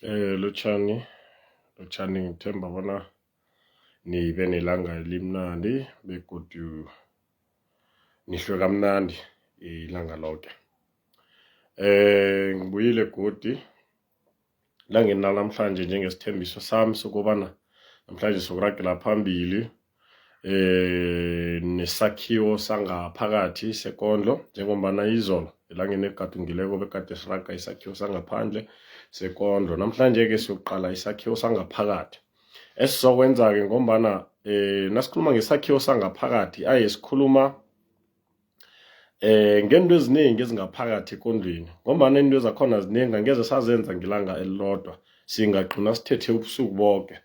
Lotjhani, lotjhani ngithemba bona nibe nelanga elimnandi begodu nihlwe kamnandi ilanga loke. Ngibuyile godi elangeni lanamhlanje njengesithembiso sami sokobana namhlanje sokuragela phambili nesakhiwo sangaphakathi sekondlo njengombana izolo elangeni eligadungileko begade siraga isakhiwo sangaphandle sekondlo. Namhlanje-ke siyokuqala isakhiwo sangaphakathi. Esizokwenza-ke ngombana nasikhuluma ngesakhiwo sangaphakathi aye sikhuluma ngento eziningi ezingaphakathi ekondlweni ngombana into zakhona ziningi angeze sazenza ngelanga elilodwa singagcina sithethe ubusuku boke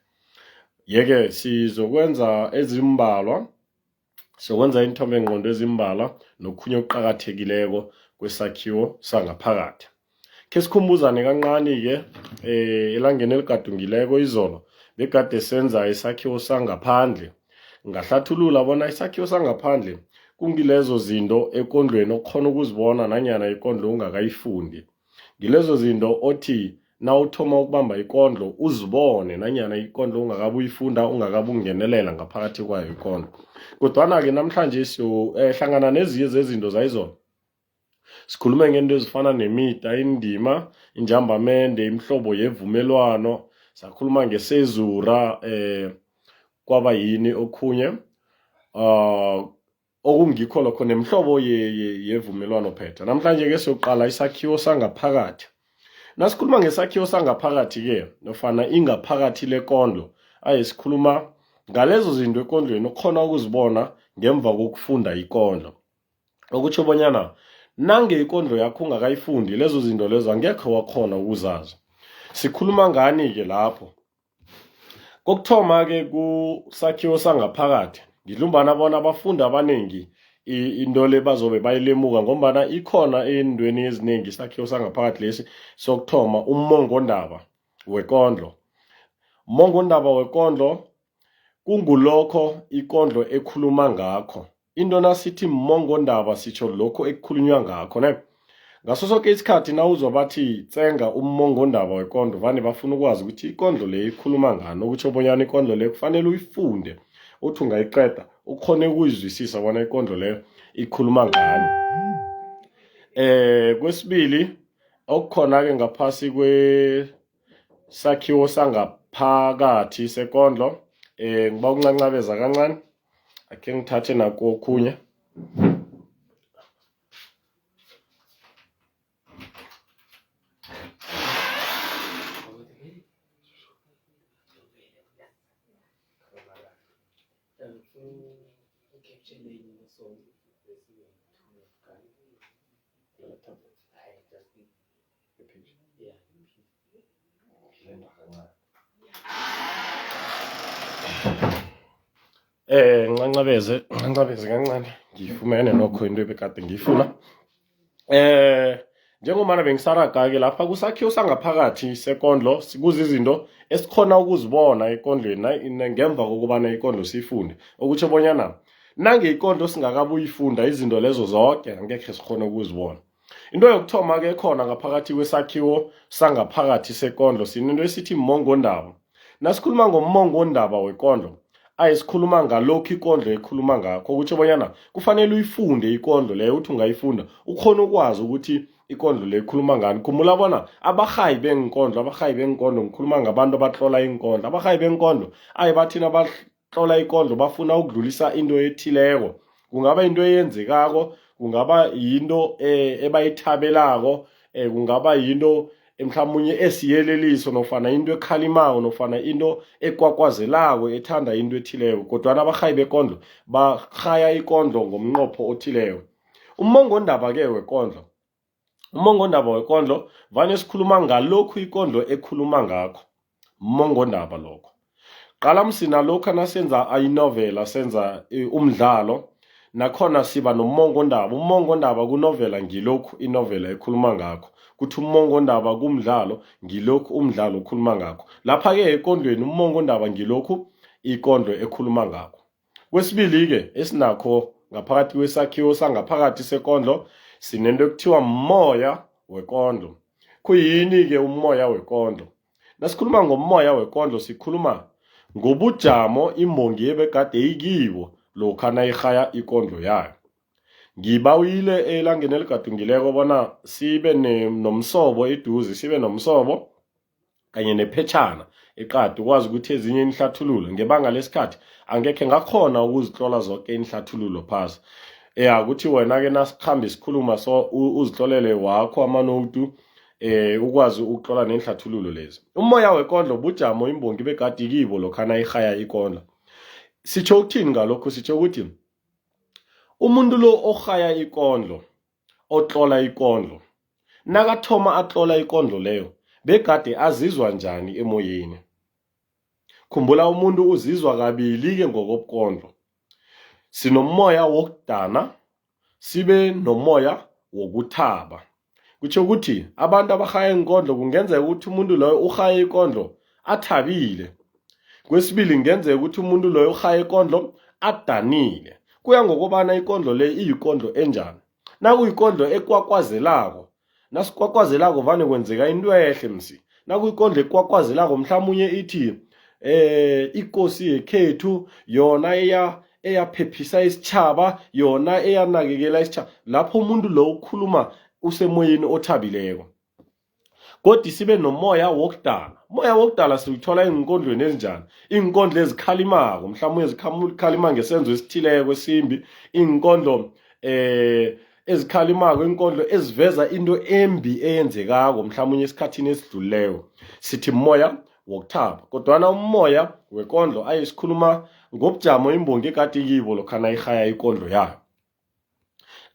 yeke sizokwenza ezimbalwa sizokwenza iinthombe ngqondo ezimbalwa nokhunye okuqakathekileko kwesakhiwo sangaphakathi Khe sikhumbuzane kancani-ke elangeni eligadungileko izolo begade senza isakhiwo sangaphandle. Ngahlathulula bona isakhiwo sangaphandle kungilezo zinto ekondlweni okghona ukuzibona nanyana ikondlo ungakayifundi. Ngilezo zinto othi nawuthoma ukubamba ikondlo uzibone nanyana ikondlo ungakabuyifunda ungakabungenelela ngaphakathi kwayo ikondlo. Kodwana-ke namhlanje hlangana nezinye zezinto zayizolo Sikhulume ngento ezifana nemida, indima, injambamende, imihlobo yevumelwano, sakhuluma ngesezura kwaba yini okhunye okungikho lokho nemihlobo yevumelwano phetha. Namhlanje-ke siyoqala isakhiwo sangaphakathi. Nasikhuluma ngesakhiwo sangaphakathi-ke nofana ingaphakathi lekondlo aye sikhuluma ngalezo zinto ekondlweni okghona ukuzibona ngemva kokufunda ikondlo. Okutjho bonyana nange ikondlo yakho ungakayifundi lezo zinto lezo angekhe wakhona ukuzazi. Sikhuluma ngani-ke lapho? Kokuthoma-ke kusakhiwo sangaphakathi ngidlumbana bona abafundi abaningi into le bazobe bayilemuka ngombana ikhona eendweni eziningi isakhiwo sangaphakathi lesi sokuthoma ummongondaba wekondlo. Ummongondaba wekondlo kungulokho ikondlo ekhuluma ngakho. Into nasithi mmongondaba sitjho lokho ekukhulunywa ngakho ne. Ngaso soke isikhathi nawuzwa bathi tsenga ummongondaba wekondlo vane bafuna ukwazi ukuthi ikondlo le ikhuluma ngani okutjho bonyana ikondlo le kufanele uyifunde uthi ungayiqeda ukghone ukuyizwisisa bona ikondlo leyo ikhuluma ngani. Kwesibili okukhona-ke ngaphasi kwesakhiwo sangaphakathi sekondlo ngiba ukuncancabeza kancane akhe ngithathe nako okhunye Ncancabeze, ncancabeze kancane ngiyifumene nokho into ebekade ngiyifuna. Njengombana bengisaraga-ke lapha kusakhiwo sangaphakathi sekondlo kuzizinto esikhona ukuzibona ekondlweni ngemva kokubana ikondlo siyifunde okutjho bonyana nange ikondlo singakabuyifunda izinto lezo zonke angekhe sikhone ukuzibona. Into yokuthoma ke khona ngaphakathi kwesakhiwo sangaphakathi sekondlo sinento esithi mmongondaba. Nasikhuluma ngommongondaba wekondlo aye sikhuluma ngalokhu ikondlo ekhuluma ngakho okutjho bonyana kufanele uyifunde ikondlo leyo uthi ungayifunda ukhona ukwazi ukuthi ikondlo le ikhuluma ngani. Khumbula bona abarhayi beenkondlo, abarhayi beenkondlo ngikhuluma ngabantu abatlola iinkondlo, abarhayi beenkondlo aye bathi tlola ikondlo bafuna ukudlulisa into ethileko kungaba into eyenzekako kungaba yinto eh, ebayithabelako eh, kungaba yinto mhlawumunye esiyeleliso nofana into ekhalimako nofana into ekwakwazelako ethanda into ethileko kodwana abarhayi bekondlo barhaya ikondlo ngomnqopho othileko ummongondaba-ke wekondlo Ummongondaba wekondlo vane sikhuluma ngalokhu ikondlo ekhuluma ngakho. Mmongondaba lokho. Qala msina lokhu nasenza inovela senza umdlalo nakhona siba nommongondaba. Ummongondaba kunovela ngilokhu inovela ekhuluma ngakho. Kuthi ummongondaba kumdlalo ngilokhu umdlalo okhuluma ngakho. Lapha-ke ekondlweni ummongondaba ngilokhu ikondlo ekhuluma ngakho. Kwesibili-ke esinakho ngaphakathi kwesakhiwo sangaphakathi sekondlo sinento ekuthiwa mmoya wekondlo. Khuyini-ke ummoya wekondlo? Nasikhuluma ngommoya wekondlo sikhuluma ngobujamo imbongi ebegade ikibo lokha nayirhaya ikondlo yayo. Ngibawile elangeni eligadungileko bona sibe nomsobo eduze, sibe nomsobo kanye nephetjhana eqadi ukwazi ukuthi ezinye iinhlathululo ngebanga lesikhathi angekhe ngakhona ukuzitlola zonke iinhlathululo phasi. Ya kuthi wena-ke nasikhambe sikhuluma so uzitlolele wakho amanotu ukwazi ukutlola neenhlathululo lezi. Umoya wekondlo bujamo imbongi begadi kibo lokha nayirhaya ikondlo. Sitjho ukuthini ngalokhu? Sitjho ukuthi umuntu lo orhaya ikondlo, otlola ikondlo, nakathoma atlola ikondlo leyo begade azizwa njani emoyeni? Khumbula umuntu uzizwa kabili-ke ngokobukondlo. Sinomoya wokudana sibe nomoya wokuthaba. Kutjho ukuthi abantu abarhaya iinkondlo kungenzeka ukuthi umuntu loyo urhaya ikondlo athabile. Kwesibili kungenzeka ukuthi umuntu loyo urhaya ikondlo adanile. Kuya ngokobana ikondlo le iyikondlo enjani. Nakuyikondlo ekwakwazelako, nasikwakwazelako vane kwenzeka into ehle msi. Nakuyikondlo ekwakwazelako mhlamunye ithi ikosi yekhethu yona eya eyaphephisa isitjhaba yona eyanakekela isitjhaba lapho umuntu lo ukhuluma usemoyeni othabileko Godi sibe nomoya wokudala. Umoya wokudala siwuthola eenkondlweni ezinjani? Iinkondlo ezikhalimako, mhlawumbe ezikhalima ngesenzo esithileko esimbi, iinkondlo ezikhalimako, iinkondlo eziveza into embi eyenzekako mhlawumbe esikhathini esidlulileko. Sithi moya wokuthaba. Kodwana umoya wekondlo aye sikhuluma ngobujamo imbongi egade ikibo lokha nayirhaya ikondlo yayo.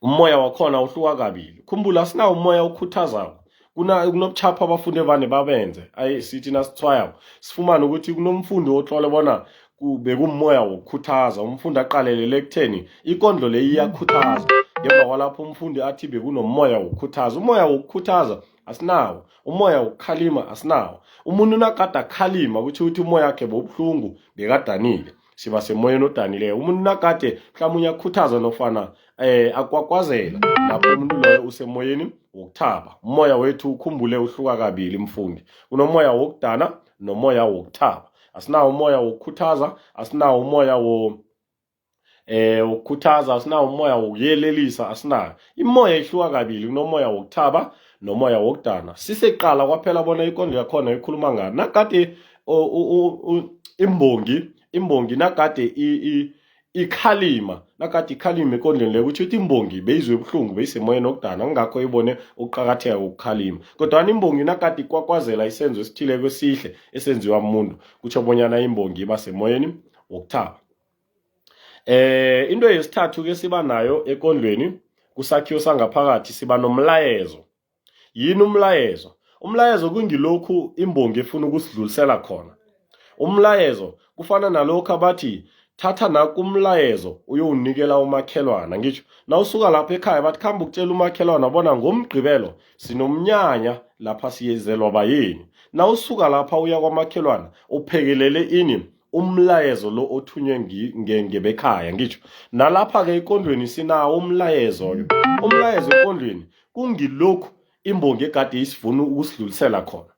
Umoya wakhona uhluka kabili. Khumbula sinawo umoya okhuthazako. Kunobutjhapho abafundi evane babenze. Ayi sithi nasithwayako sifumane ukuthi kunomfundi otlole bona bekumoya wokukhuthaza umfundi aqalelele ekutheni ikondlo le iyakhuthaza ngemva kwalapho umfundi athi bekunomoya wokukhuthaza umoya wokukhuthaza asinawo umoya wokukhalima asinawo umuntu nakade akhalima kutjho ukuthi umoya wakhe bowubuhlungu bekadanile siba semoyeni odanileyo umuntu nakade mhlawumbe uyakhuthaza nofana akwakwazela lapho umuntu loyo usemoyeni wokuthaba umoya wethu ukhumbule uhluka kabili mfundi unomoya wokudana nomoya wokuthaba asinawo umoya wokukhuthaza asinawo umoya wo ukukhuthaza asinawo umoya wokuyelelisa asinayo imoya ihluka kabili kunomoya wokuthaba nomoya wokudana siseqala kwaphela bona ikondlo yakhona ikhuluma ngani nakade imbongi imbongi nakade ikhalima nakade ikhalima ekondlweni leyo kutjho ukuthi imbongi beyizwe ubuhlungu beyisemoyeni wokudana kungakho ibone ukuqakatheka kokukhalima kodwana imbongi nakade ikwakwazela isenzo esithileko esihle esenziwa muntu kutjho bonyana imbongi iba semoyeni wokuthaba. Into yesithathu ke siba nayo ekondlweni kusakhiwo sangaphakathi siba nomlayezo. Yini umlayezo? Umlayezo kungilokhu imbongi efuna ukusidlulisela khona. Umlayezo kufana nalokhu abathi thatha naku umlayezo uyowunikela umakhelwana ngitjho nawusuka lapha ekhaya bathi khamba ukutshela umakhelwana bona ngomgqibelo sinomnyanya lapha siyezelwa bayeni nawusuka lapha uya kwamakhelwana uphekelele ini umlayezo lo othunywe ngebekhaya ngitjho nalapha-ke ekondlweni sinawo umlayezo-ke umlayezo ekondlweni kungilokhu imbongi egade isifuna ukusidlulisela khona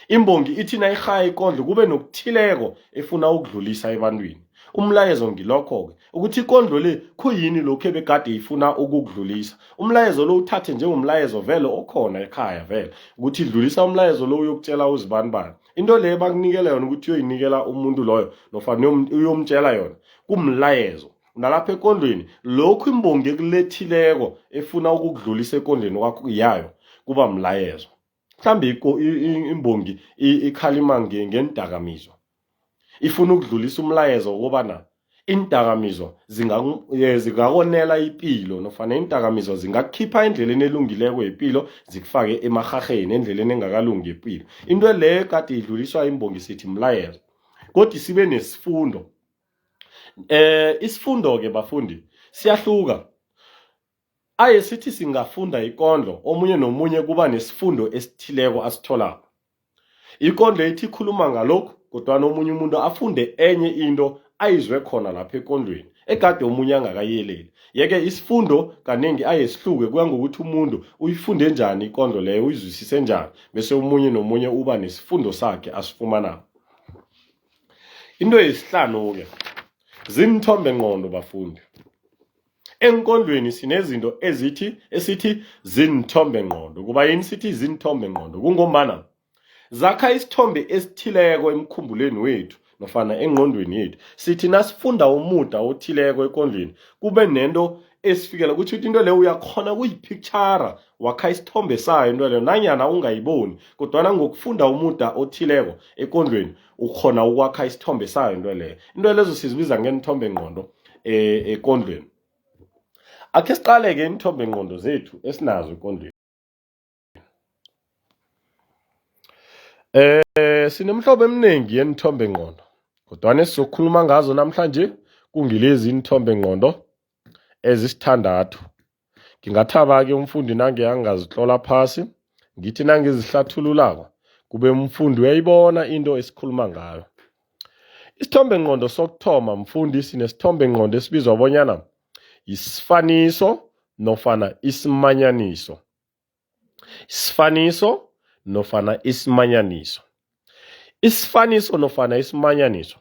imbongi ithi nayirhaya ikondlo kube nokuthileko efuna ukudlulisa ebantwini umlayezo ngilokho-ke ukuthi ikondlo le khuyini lokhu ebegade ifuna ukukudlulisa umlayezo lo uthathe njengomlayezo vele okhona ekhaya vele ukuthi idlulisa umlayezo lo uyokutshela uzibanibani into leyo bakunikela yona ukuthi uyoyinikela umuntu loyo nofana uyomtshela yona kumlayezo nalapha ekondlweni lokhu imbongi ekulethileko efuna ukukudlulisa ekondlweni kwakho yayo kuba mlayezo mhlawumbe imbongi ikhalima ngendakamizwa ifuna ukudlulisa umlayezo wokobana iindakamizwa zingakonela ipilo nofana iindakamizwa zingakukhipha endleleni elungileko yepilo zikufake emarharheni endleleni engakalungi yepilo into leyo kade idluliswa imbongi sithi mlayezo kodwa sibe nesifundo isifundo ke bafundi siyahluka aye sithi singafunda ikondlo omunye nomunye kuba nesifundo esithileko asitholako Ikondlo ithi ikhuluma ngalokhu kodwana omunye umuntu afunde enye into ayizwe khona lapha ekondlweni egade omunye angakayeleli. Yeke isifundo kanengi aye sihluke kuya ngokuthi umuntu uyifunde njani ikondlo leyo, uyizwisise njani, bese omunye nomunye uba nesifundo sakhe asifumanako. Into yesihlanu-ke ziinthombe-ngqondo bafundi. Enkondlweni sinezinto ezithi esithi ziinthombe-ngqondo. Kubayini sithi ziinthombe-ngqondo? Kungombana Zakha isithombe esithileko emkhumbulweni wethu nofana engqondweni yethu. Sithi nasifunda umuda othileko ekondlweni kube nento esifikela kutjho ukuthi into leyo uyakhona ukuyiphikhtjhara wakha isithombe sayo into leyo nanyana ungayiboni kodwana ngokufunda umuda othileko ekondlweni ukhona ukwakha isithombe sayo into leyo. Into lezo sizibiza ngeenthombe ngqondo eh, ekondlweni. Akhe siqale-ke iinthombe ngqondo zethu esinazo ekondlweni. Sinemihlobo eminingi yenithombe-ngqondo, kodwana esizokhuluma ngazo namhlanje kungilezi iinthombe-ngqondo ezisithandathu. Ngingathaba-ke umfundi nange angazitlola phasi, ngithi nangizihlathululako kube umfundi uyayibona into esikhuluma ngayo. Isithombe-ngqondo sokuthoma mfundi sinesithombe-ngqondo esibizwa bonyana yisifaniso nofana isimanyaniso. Isifaniso nofana isimanyaniso. Isifaniso nofana isimanyaniso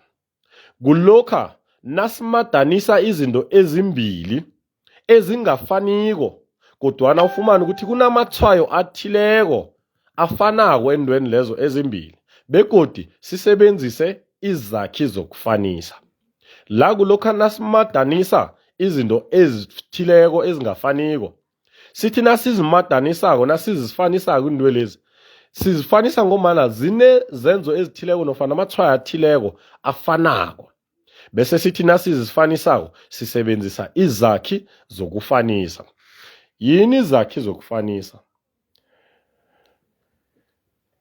kulokha nasimadanisa izinto ezimbili ezingafaniko kodwana ufumane ukuthi kunamatshwayo athileko afanako eentweni lezo ezimbili begodi sisebenzise izakhi zokufanisa. La kulokha nasimadanisa izinto ezithileko ezingafaniko Sithi nasizimadanisako, nasizifanisako iintwelezi, sizifanisa ngombana zinezenzo ezithileko nofana amatshwayo athileko afanako. Bese sithi nasizifanisako sisebenzisa izakhi zokufanisa. Yini izakhi zokufanisa?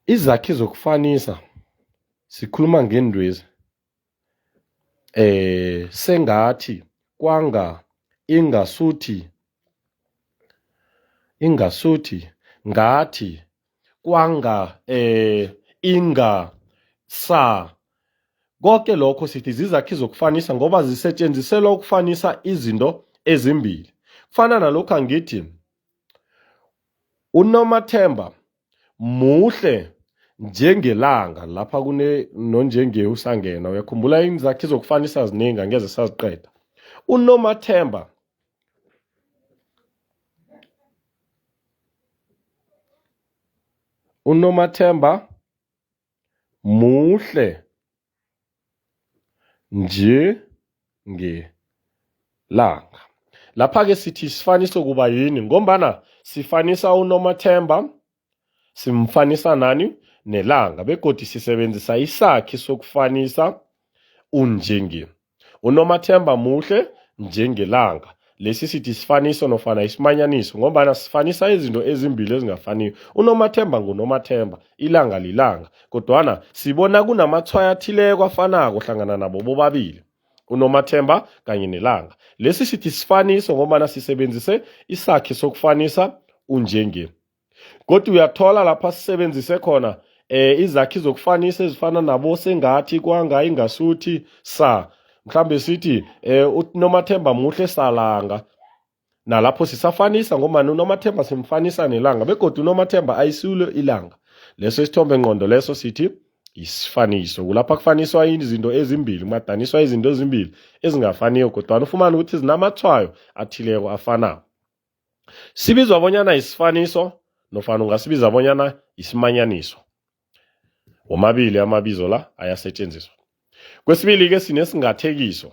Izakhi zokufanisa sikhuluma ngeentwezi. Sengathi, kwanga, ingasuthi, ingasuthi, ngathi, kwanga, inga, sa. Konke lokho sithi zizakhi zokufanisa ngoba zisetshenziselwa ukufanisa izinto ezimbili. Kufana nalokhu angithi uNomathemba muhle njengelanga lapha kune nonjenge usangena uyakhumbula inzakhi zokufanisa ziningi angeze saziqeda uNomathemba uNomathemba muhle njengelanga. Lapha-ke sithi isifaniso kuba yini? Ngombana sifanisa uNomathemba, simfanisa nani? Nelanga begodi sisebenzisa isakhi sokufanisa unjenge. UNomathemba muhle njengelanga. Lesi sithi sifaniso nofana isimanyaniso ngombana sifanisa izinto ezimbili ezingafaniyo. UNomathemba nguNomathemba, ilanga lilanga. Kodwana sibona kunamatshwayo athileko afanako hlangana nabo bobabili. UNomathemba kanye nelanga. Lesi sithi sifaniso ngombana sisebenzise isakhi sokufanisa unjenge. Kodwa uyathola lapha sisebenzise khona izakhi zokufanisa ezifana nabo sengathi kwanga ingasuthi sa mhlambe sithi uNomathemba muhle salanga nalapho sisafanisa ngombana uNomathemba simfanisa nelanga begodu uNomathemba ayisulo ilanga leso isithombe ngqondo leso sithi isifaniso kulapha kufaniswa izinto ezimbili kumadaniswa izinto ezimbili ezingafaniyo kodwana ufumane ukuthi zinamatshwayo athileko afanako Sibizwa bonyana isifaniso nofana ungasibiza bonyana isimanyaniso. Womabili amabizo la ayasetshenziswa. Kwesibili-ke sinesingathekiso.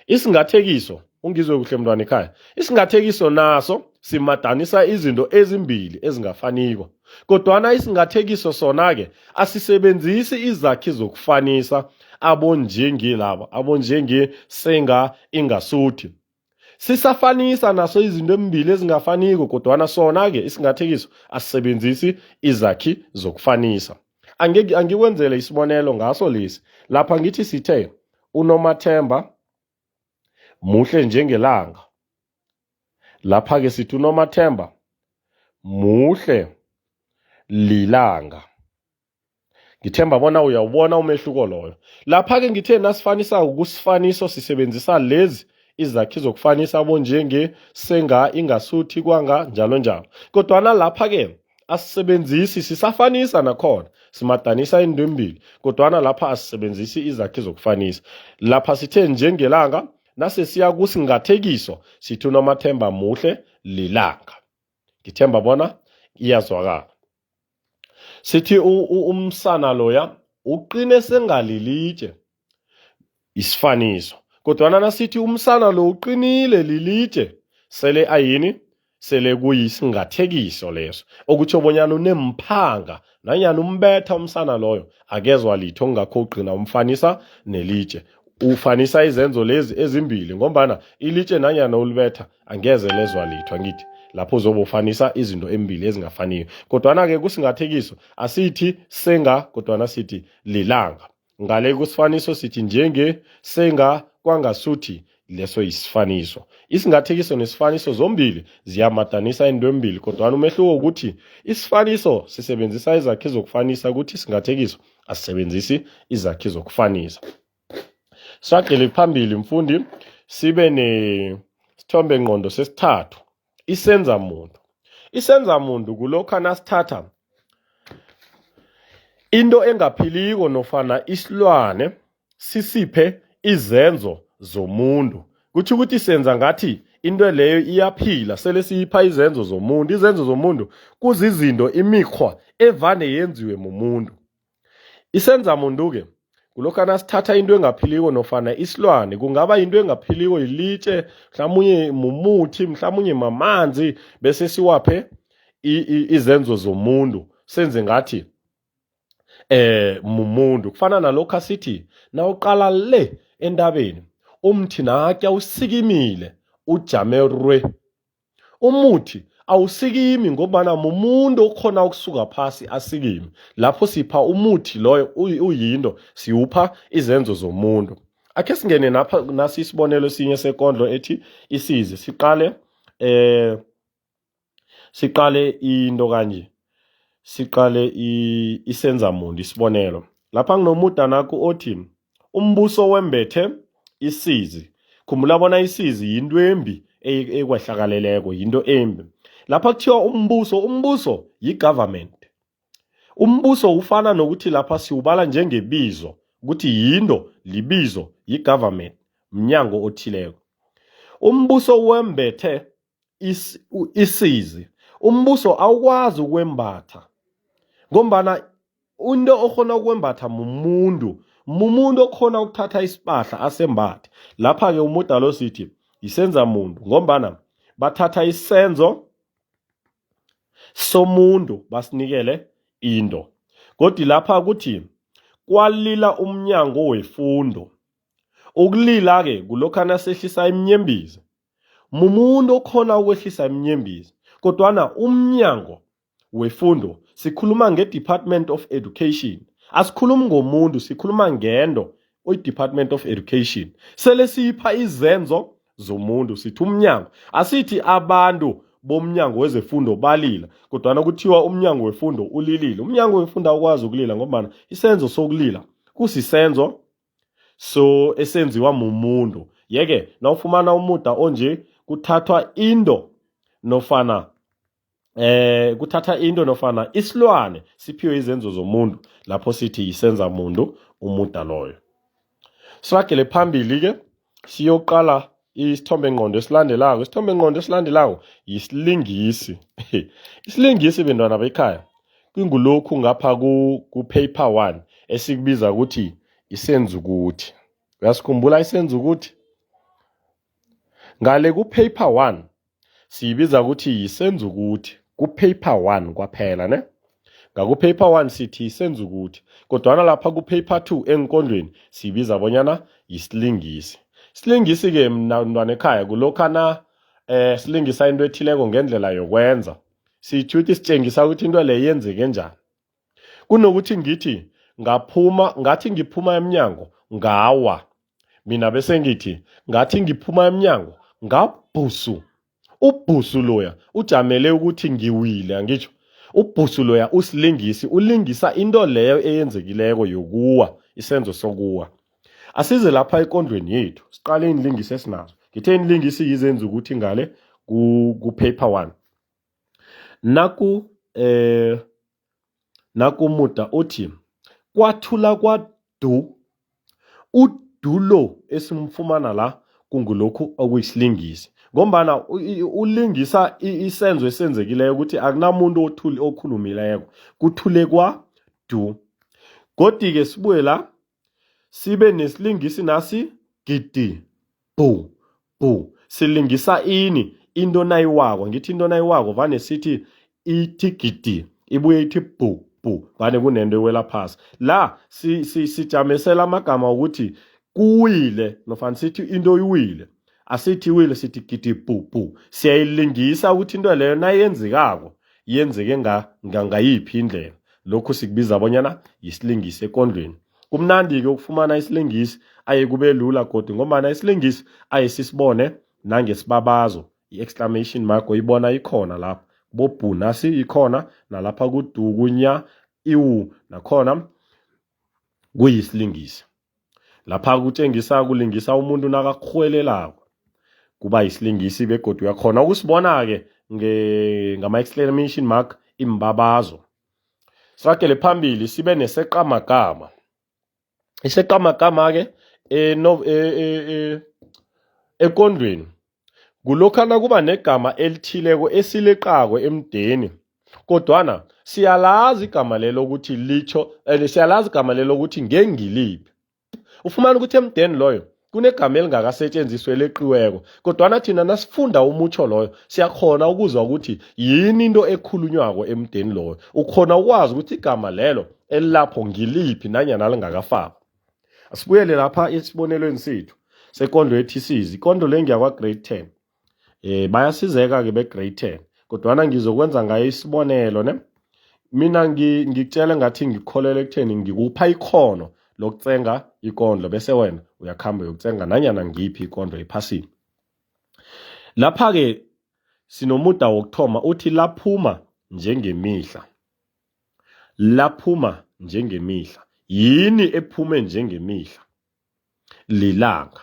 Isingathekiso, ungizwe kuhle mntwana ekhaya, isingathekiso naso simadanisa izinto ezimbili ezingafaniko. Kodwana isingathekiso sona-ke asisebenzisi izakhi zokufanisa abonjenge laba, abonjenge senga ingasuthi. Sisafanisa naso izinto embili ezingafaniko kodwana sona-ke isingathekiso asisebenzisi izakhi zokufanisa. Angeke angikwenzele isibonelo ngaso lesi. Lapha ngithi sithe uNomathemba muhle njengelanga. Lapha-ke sithi uNomathemba muhle lilanga. Ngithemba bona uyawubona umehluko loyo. Lapha-ke ngithe nasifanisako kusifaniso sisebenzisa lezi izakhi zokufanisa bonjenge, senga, ingasuthi, kwanga, njalo njalo. Kodwana lapha-ke asisebenzisi, sisafanisa nakhona, simadanisa into embili, kodwana lapha asisebenzisi izakhi zokufanisa. Lapha sithe njengelanga, nasesiya kusingathekiso sithi uNomathemba muhle lilanga. Ngithemba bona iyazwakala. Sithi umsana loya uqine sengalilitshe isifaniso. Kodwana nasithi umsana lo uqinile lilitshe sele ayini? Sele kuyisingathekiso leso. Okutjho bonyana unemphanga nanyana umbetha umsana loyo akezwa litho ngakho ugcina umfanisa nelitshe. Ufanisa izenzo lezi ezimbili ngombana ilitshe nanyana ulibetha angeze lezwa litho angithi lapho uzobe ufanisa izinto embili ezingafaniyo. Kodwana-ke kusingathekiso asithi senga kodwana sithi lilanga. Ngale kusifaniso sithi njenge senga kwangasuthi leso yisifaniso. Isingathekiso nesifaniso zombili ziyamadanisa into embili kodwana umehluko ukuthi isifaniso sisebenzisa izakhi zokufanisa kuthi isingathekiso asisebenzisi izakhi zokufanisa. Siragele phambili mfundi sibe nesithombe ngqondo sesithathu isenzamuntu. Isenzamuntu kulokha nasithatha into engaphiliko nofana isilwane sisiphe izenzo zomuntu. Kutjho ukuthi senza ngathi into leyo iyaphila sele siyipha izenzo zomuntu. Izenzo zomuntu kuzizinto imikghwa evane yenziwe mumuntu. Isenzamuntu-ke kulokha nasithatha into engaphiliko nofana isilwane, kungaba yinto engaphiliko yilitje, mhlamunye mumuthi, mhlamunye mamanzi, bese siwaphe izenzo zomuntu, senze ngathi mumuntu. Kufana nalokha sithi nawuqala le entabeni, umthi nakya usikimile, ujame rwe. Umuthi awusikimi ngombana mumuntu okhona ukusuka phasi asikime. Lapho sipha umuthi loyo uyinto, siwupha izenzo zomuntu. Akhe singene napha nasi isibonelo esinye sekondlo ethi isizi. Siqale siqale into kanje. Siqale isenzamuntu isibonelo. Lapha nginomuda nakhu othi umbuso wembethe isizi. Khumbula bona isizi yinto embi ekwehlakaleleko, yinto embi. Lapha kuthiwa umbuso, umbuso yi-government. Umbuso ufana nokuthi lapha siwubala njengebizo ukuthi yinto, libizo, yi-government, mnyango othileko. Umbuso wembethe isizi. Umbuso awukwazi ukwembatha ngombana into okghona ukwembatha mumuntu, mumuntu okhona ukuthatha isipahla asembathe. Lapha-ke umuda lo sithi isenzamuntu ngombana bathatha isenzo somuntu basinikele into. Godi lapha kuthi kwalila umnyango wefundo. Ukulila-ke kulokha nasehlisa iminyembizi. Mumuntu okhona ukwehlisa iminyembizi kodwana umnyango wefundo sikhuluma nge-Department of Education asikhulumi ngomuntu sikhuluma ngento oyi-Department of Education sele siyipha izenzo zomuntu sithi umnyango asithi abantu bomnyango wezefundo balila kodwana kuthiwa umnyango wefundo ulilile umnyango wefundo awukwazi ukulila ngombana isenzo sokulila kusisenzo so esenziwa mumuntu yeke nawufumana umuda onje kuthathwa into nofana kuthatha into nofana isilwane siphiwe izenzo zomuntu lapho sithi yisenza muntu umuda loyo. Siragele phambili ke siyoqala isithombe ngqondo esilandelako. Isithombe ngqondo esilandelako yisilingisi. Isilingisi bentwana bekhaya kungulokhu ngapha ku paper 1 esikubiza ukuthi isenzukuthi. Uyasikhumbula isenzukuthi? Ngale ku paper 1 siyibiza ukuthi yisenzukuthi ku-paper 1 kwaphela ne ngaku-paper 1 sithi yisenzukuthi kodwana lapha ku-paper 2 enkondlweni siyibiza bonyana yisilingisi silingisi-ke mntwana ekhaya kulokha na silingisa into ethileko ngendlela yokwenza sitho ukuthi sitshengisa ukuthi into leyo yenzeke njani kunokuthi ngithi ngaphuma ngathi ngiphuma emnyango ngawa mina bese ngithi ngathi ngiphuma emnyango ngabhusu ubhusu loya ujamele ukuthi ngiwile angitsho ubhusu loya usilingisi ulingisa into leyo eyenzekileko yokuwa isenzo sokuwa asize lapha ekondlweni yethu siqale iinlingisi esinazo. Ngithe inlingisi yizenza ukuthi ngale ku-paper 1. Naku eh nakumuda uthi kwathula kwadu udu lo esimfumana la kungulokhu okuyisilingisi ngombana ulingisa isenzo esenzekileko ukuthi akunamuntu othuli okhulumileko kuthule kwa du godi-ke sibuye la sibe nesilingisi nasi gidi bhu bhu silingisa ini into nayiwako ngithi into nayiwako vane sithi ithi gidi ibuye ithi bhu bhu vane kunento ewela phasi la sijamisela amagama ukuthi kuwile nofana sithi into iwile asithi iwile sithi gidi bhu bhu siyayilingisa ukuthi into leyo nayenzekako yenzeke ngayiphi indlela lokhu sikubiza bonyana yisilingisi ekondlweni Kumnandi-ke ukufumana isilingisi aye kube lula godu ngombana isilingisi aye sisibone nangesibabazo i-exclamation mark oyibona ikhona lapha bobhu nasi ikhona nalapha kuduku nya iwu nakhona kuyisilingisi lapha kutshengisa kulingisa umuntu nakakurhwelelako kuba yisilingisi begodu uyakhona ukusibona-ke ngama-exclamation mark imbabazo Siragele phambili sibe neseqamagama. Iseqamagama-ke e, e, e, ekondlweni kulokha nakuba negama elithileko esileqako emdeni kodwana siyalazi igama lelo ukuthi litjho siyalazi igama lelo ukuthi ngengiliphi Ufumana ukuthi emdeni loyo kunegama elingakasetshenziswa eleqiweko kodwana thina nasifunda umutsho loyo siyakhona ukuzwa ukuthi yini into ekhulunywako emdeni loyo ukhona ukwazi ukuthi igama lelo elilapho ngiliphi nanyana lingakafakwa asibuyele lapha esibonelweni sethu sekondlo ethi sizi ikondlo le ngiyakwa-grade 10 Eh bayasizeka ke be grade 10 kodwana ngizokwenza ngayo isibonelo ne mina ngikutshela ngathi ngikholelwa ekutheni ngikupha ikhono lokutsenga ikondlo bese wena uyakhamba uyokutsenga nanyana ngiyiphi ikondlo ephasini lapha-ke sinomuda wokuthoma uthi laphuma njengemihla laphuma njengemihla yini ephume njengemihla lilanga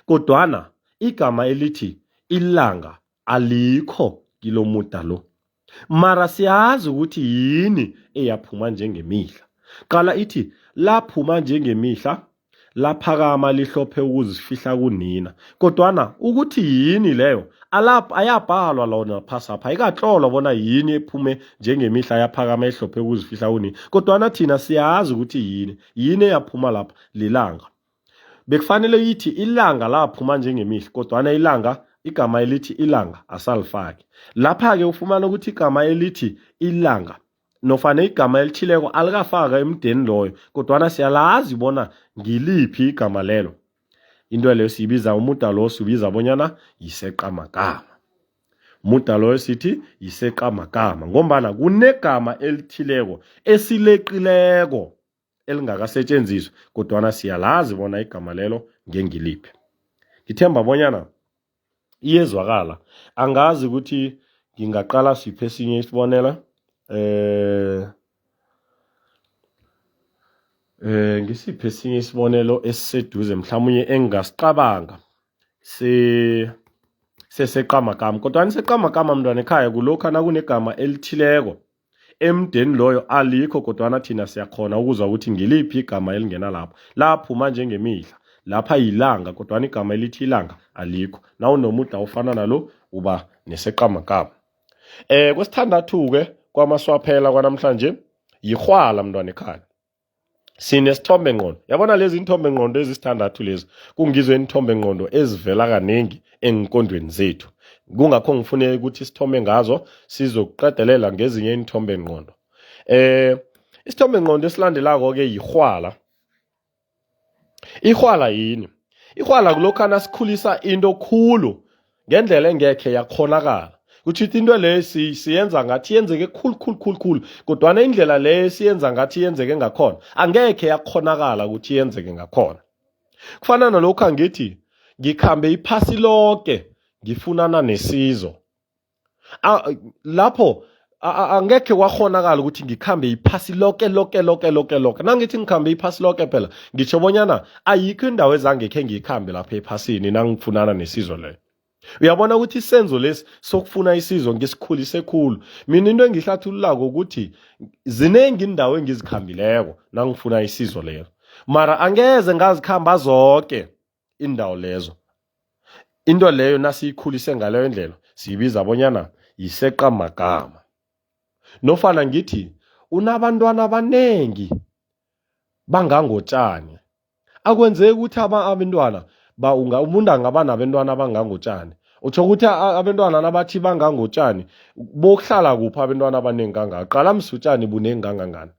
Kodwana igama elithi ilanga alikho kilomuda lo. Mara siyazi ukuthi yini eyaphuma njengemihla. Qala ithi laphuma njengemihla laphakama lihlophe ukuzifihla kunina. Kodwana ukuthi yini leyo ayabhalwa lona phasapha ayikatlolwa bona yini ephume njengemihla yaphakama ehlophe ukuzifihla kunina. Kodwana thina siyazi ukuthi yini. Yini eyaphuma lapha? Lilanga. Bekufanele ithi ilanga laphuma njengemihla kodwana ilanga igama elithi ilanga asalifaki. Lapha-ke ufumana ukuthi igama elithi ilanga nofana igama elithileko alikafaka emdeni loyo kodwana siyalazi bona ngiliphi igama lelo. Into leyo siyibiza umuda lo siwubiza bonyana yiseqamagama. Umuda loyo sithi yiseqamagama ngombana kunegama elithileko esileqileko elingakasetjenziswa kodwana siyalazi bona igama lelo ngengiliphi ngithemba bonyana iyezwakala angazi ukuthi ngingaqala siphi esinye isibonela eh eh ngisiphi esinye isibonelo esiseduze mhlawumnye engingasicabanga se seseqamagama kodwa niseqamagama mntwana ekhaya kulokhu nakunegama elithileko Emdeni loyo alikho kodwana thina siyakhona ukuzwa ukuthi ngiliphi igama elingena lapho. Laphuma njengemihla. Lapha yilanga kodwana igama elithi ilanga alikho. Nawunomuda ofana nalo uba neseqamagama. Eh kwesithandathu-ke kwamaswaphela kwanamhlanje yirhwala mntwana ekhaya. Sinesithombe ngqondo. Yabona lezi inthombe ngqondo ezisithandathu lezi kungizo inthombe ngqondo ezivela kaningi enkondweni zethu. Kungakho ngifune ukuthi sithome ngazo sizokuqedelela ngezinye inthombe ngqondo. Eh isithombe ngqondo esilandelako ke yirhwala. Irhwala yini? Irhwala kulokhu nasikhulisa into khulu ngendlela engekhe yakghonakala. Kutjho ukuthi into leyo siyenza ngathi yenzeke khulu khulu khulu khulu kodwana indlela leyo esiyenza ngathi yenzeke ngakhona angekhe yakghonakala ukuthi yenzeke ngakhona. Kufana nalokhu angithi ngikhambe iphasi loke ngifunana nesizo. Lapho Angekhe kwakghonakala ukuthi ngikhambe iphasi loke loke loke loke loke. Nangithi ngikhambe iphasi loke phela ngitjho bonyana ayikho indawo ezangekhe ngiyikhambe lapha ephasini nangifunana nesizo leyo. Uyabona ukuthi isenzo lesi sokufuna isizo ngisikhulise khulu. Mina into engihlathululako ukuthi zinengi indawo engizikhambileko nangifuna isizo lelo. Mara angeze ngazikhamba zoke indawo lezo. Into leyo nasiyikhulise ngaleyo ndlela siyibiza bonyana yiseqamagama. Nofana ngithi unabantwana abanengi bangangotjani. Akwenzeki ukuthi abantwana umuntu angaba nabentwana abangangotjani. Utjho ukuthi abentwana nabathi bangangotjani bokuhlala kuphi abentwana abanengi kangaka? Qala msi utjani bunengi kangangani.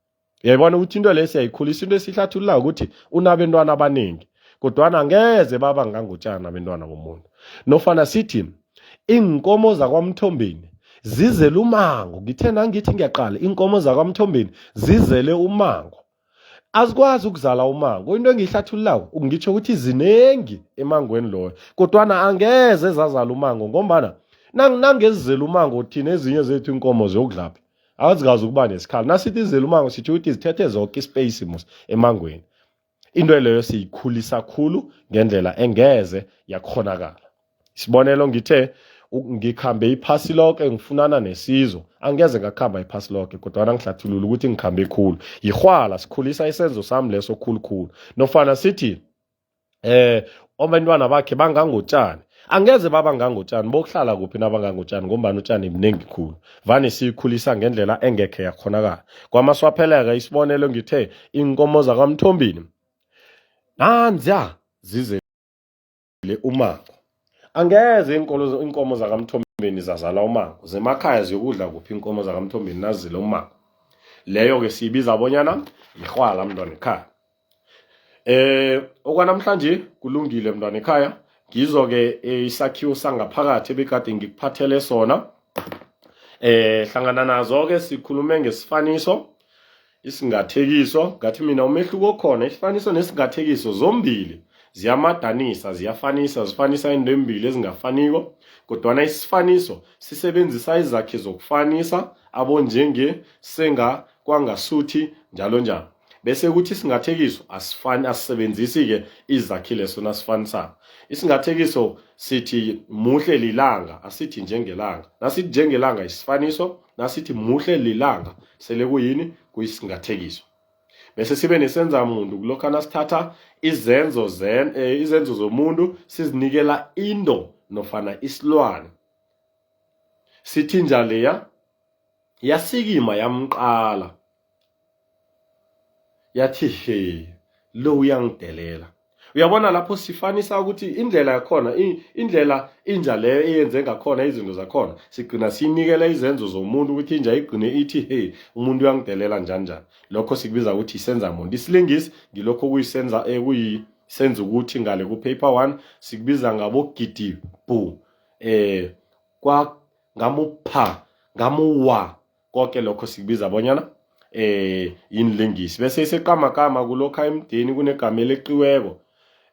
Uyayibona ukuthi into leyo siyayikhulisa into esihlathulula ukuthi unabentwana abaningi kodwana angeze baba ngangotshani abentwana bomuntu. Nofana sithi iinkomo zakwaMthombeni zizele umango. Ngithe nangithi ngiyaqala iinkomo zakwaMthombeni zizele umango. Azikwazi ukuzala umango. Into engiyihlathululako ngitjho ukuthi zinengi emangweni loyo kodwana angeze zazala umango ngombana nangezizele umango thina ezinye zethu iinkomo ziyokudlaphi? Azikazi ukuba nesikhala. Nasithi izele umango sitjho ukuthi zithethe zonke ispace mos emangweni. Into leyo siyikhulisa khulu ngendlela engeze yakhonakala. Isibonelo ngithe ngikhambe iphasi loke ngifunana nesizo. Angeze ngakhamba iphasi loke kodwana ngihlathulula ukuthi ngikhambe khulu. Yirhwala sikhulisa isenzo sami leso khulukhulu. Nofana sithi abantwana bakhe bangangotshani angeze baba ngangotshani bokuhlala kuphi nabangangotshani ngombana utshani buningi khulu vane siyikhulisa ngendlela engekhe yakhonakala kwamaswapheleka isibonelo ngithe iinkomo zakwamthombini nanziya zizele umango angeze iinkolo iinkomo zakamthombeni zazala umango zemakhaya ziyokudla kuphi iinkomo zakamthombeni nazizele umango leyo-ke siyibiza bonyana yirhwala mntwana ekhaya. Okwanamhlanje kulungile mntwana ekhaya. Ngizo-ke isakhiwo sangaphakathi ebegade ngikuphathele sona. Hlangana nazo-ke sikhulume ngesifaniso, isingathekiso. Ngathi mina umehluko okhona isifaniso nesingathekiso zombili ziyamadanisa, ziyafanisa, zifanisa iinto eembili ezingafaniko. Kodwana isifaniso sisebenzisa izakhi zokufanisa abonjenge, senga, kwangasuthi njalo njalo. Bese kuthi isingathekiso asifani asisebenzisi-ke izakhi leso nasifanisako. Isingathekiso sithi muhle lilanga, asithi njengelanga. Nasithi njengelanga isifaniso, nasithi muhle lilanga sele kuyini? Kuyisingathekiso. Bese sibe nesenzamuntu kulokha nasithatha izenzo zen, izenzo zomuntu sizinikela into nofana isilwane. Sithi njaleya yasikima yamqala. Yathi he lo uyangidelela. Uyabona lapho sifanisa ukuthi indlela yakhona indlela inja leyo eyenze ngakhona izinto zakhona sigcina siyinikela izenzo zomuntu ukuthi inja igcine ithi hey umuntu uyangidelela njani njani. Lokho sikubiza ukuthi isenza muntu. Isilingisi ngilokho okuyisenza ekuyisenza ukuthi ngale ku paper 1 sikubiza ngabo gidi bhu kwa ngamupha ngamuwa Konke lokho sikubiza bonyana yinlingisi. Bese iseqamakama kulokha emdeni kunegama eleqiweko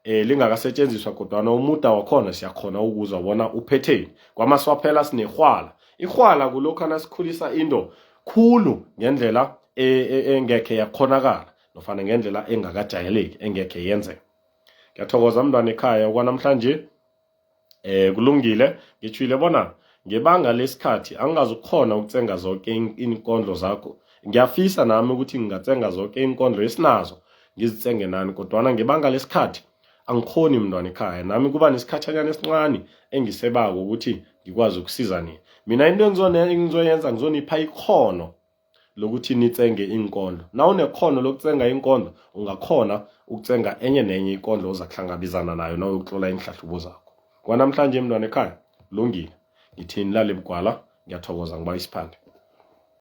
lingakasetshenziswa kodwana umuda wakhona siyakhona ukuzwa bona uphetheni. Kwamaswaphela sinerhwala. Irhwala kulokha nasikhulisa into khulu ngendlela engekhe yakhonakala nofana ngendlela engakajayeleki engekhe yenzeka. Ngiyathokoza mntwana ekhaya okwanamhlanje. Kulungile, ngitjhwile bona ngebanga lesikhathi angingazukukhona ukutsenga zonke iinkondlo zakho. Ngiyafisa nami ukuthi ngingatsenga zonke iinkondlo esinazo ngizitsenge nani kodwana ngebanga lesikhathi angikhoni mntwana ekhaya. Nami kuba nesikhatjhanyana esincani engisebako ukuthi ngikwazi ukusiza nina. Mina into engizoyenza ngizonipha ikghono lokuthi nitsenge iinkondlo. Nawunekghono lokutsenga iinkondlo, ungakhona ukutsenga enye nenye ikondlo ozakuhlangabezana nayo nawuyokutlola iinhlahlubo zakho. Kwanamhlanje mntwana ekhaya, lungile. Ngithini lale bugwala, ngiyathokoza ngiba isiphande.